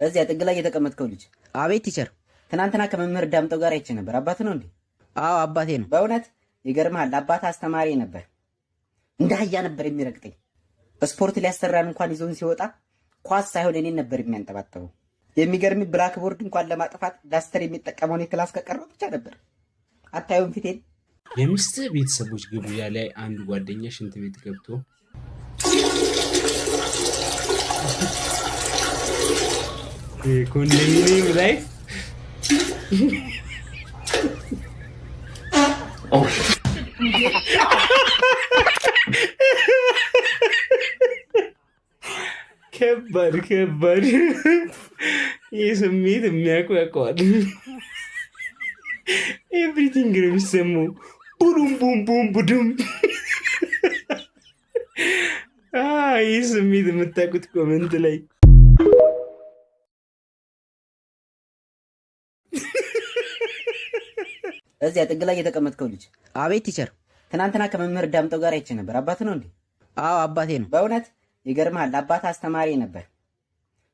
እዚያ ጥግ ላይ የተቀመጥከው ልጅ። አቤት teacher። ትናንትና ከመምህር ዳምጠው ጋር አይቼ ነበር። አባት ነው እንዴ? አዎ አባቴ ነው። በእውነት ይገርምሃል። አባት አስተማሪ ነበር። እንደ አህያ ነበር የሚረግጠኝ። ስፖርት ሊያሰራን እንኳን ይዞን ሲወጣ ኳስ ሳይሆን እኔን ነበር የሚያንጠባጥበው። የሚገርም blackboard እንኳን ለማጥፋት duster የሚጠቀመውን የ class ከቀረው ብቻ ነበር። አታዩም ፊቴን? የሚስትህ ቤተሰቦች ግብዣ ላይ አንዱ ጓደኛ ሽንት ቤት ገብቶ ኮንዶሚኒየም ላይ ከባድ ከባድ። ይህ ስሜት የሚያውቁ ያውቀዋል። Everything ነው የሚሰማው። ቡዱም ቡም ቡም ቡዱም። ይህ ስሜት የምታውቁት comment ላይ። እዚያ ጥግ ላይ የተቀመጥከው ልጅ። አቤት teacher። ትናንትና ከመምህር ዳምጠው ጋር አይቼ ነበር። አባት ነው እንዴ? አዎ አባቴ ነው። በእውነት ይገርምሃል። አባት አስተማሪ ነበር።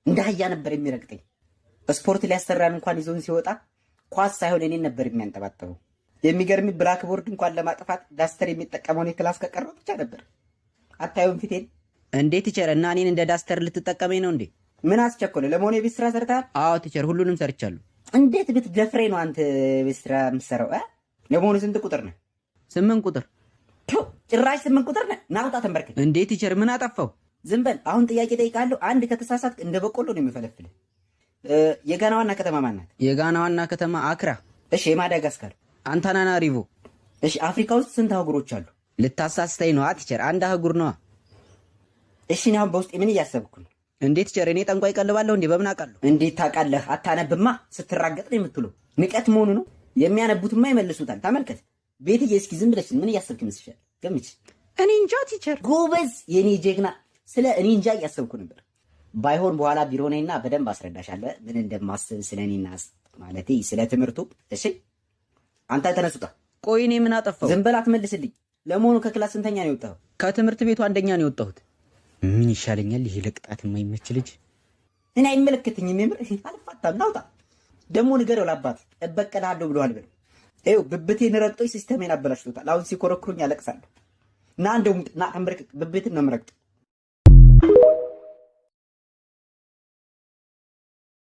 እንደ አህያ ነበር የሚረግጠኝ። ስፖርት ሊያሰራን እንኳን ይዞን ሲወጣ ኳስ ሳይሆን እኔን ነበር የሚያንጠባጥበው። የሚገርም blackboard እንኳን ለማጥፋት duster የሚጠቀመውን የ class ከቀረው ብቻ ነበር። አታዩም ፊቴን? እንዴ teacher፣ እና እኔን እንደ duster ልትጠቀመኝ ነው እንዴ? ምን አስቸኮለ? ለመሆኑ የቤት ስራ ሰርተሃል? አዎ teacher፣ ሁሉንም ሰርቻለሁ። እንዴት ብትደፍሬ ነው አንተ የቤት ስራ የምትሰራው? እ? ለመሆኑ ስንት ቁጥር ነህ? 8 ቁጥር። ቱ፣ ጭራሽ 8 ቁጥር ነህ? ና ውጣ፣ ተንበርክክ። እንዴ teacher፣ ምን አጠፋው? ዝም በል። አሁን ጥያቄ ጠይቃለሁ። አንድ ከተሳሳትክ እንደ በቆሎ ነው የሚፈለፍልህ። የጋና ዋና ከተማ ማን ናት? የጋና ዋና ከተማ አክራ። እሺ፣ የማዳጋስካር? አንታናናሪቮ። እሺ፣ አፍሪካ ውስጥ ስንት አህጉሮች አሉ? ልታሳስተኝ ነዋ teacher፣ አንድ አህጉር ነዋ። እሺ፣ እኔ አሁን በውስጤ ምን እያሰብኩ ነው? እንዴ teacher፣ እኔ ጠንቋይ ቀልባለሁ እንዴ? በምን አውቃለሁ? እንዴት ታውቃለህ? አታነብማ። ስትራገጥ ነው የምትውለው። ንቀት መሆኑ ነው። የሚያነቡትማ ይመልሱታል። ተመልከት ቤትዬ፣ እስኪ ዝም ብለሽ ምን እያሰብክ ይመስልሻል? ገምች። እኔ እንጃ teacher። ጎበዝ የኔ ጀግና። ስለ እኔ እንጃ እያሰብኩ ነበር። ባይሆን በኋላ ቢሮ ነኝና በደንብ አስረዳሻለሁ ምን እንደማስብ ስለ እኔና ማለቴ ስለ ትምህርቱ። እሺ አንተ ተነሱታ። ቆይ እኔ ምን አጠፋሁ? ዝም በል አትመልስልኝ። ለመሆኑ ከ class ስንተኛ ነው የወጣኸው? ከትምህርት ቤቱ አንደኛ ነው የወጣሁት። ምን ይሻለኛል? ይሄ ለቅጣት የማይመች ልጅ። እኔ አይመለከተኝም። የምር አልፋታም። ናውጣ ደግሞ ንገረው ለአባት እበቀልሃለሁ ብለዋል በለው። ይኸው ብብቴን ረግጦኝ system ኤን አበላሽቶታል። አሁን ሲኮረኩሩኝ አለቅሳለሁ። ና እንደውም ና ተንበርክክ። ብብቴን ነው የምረግጠው።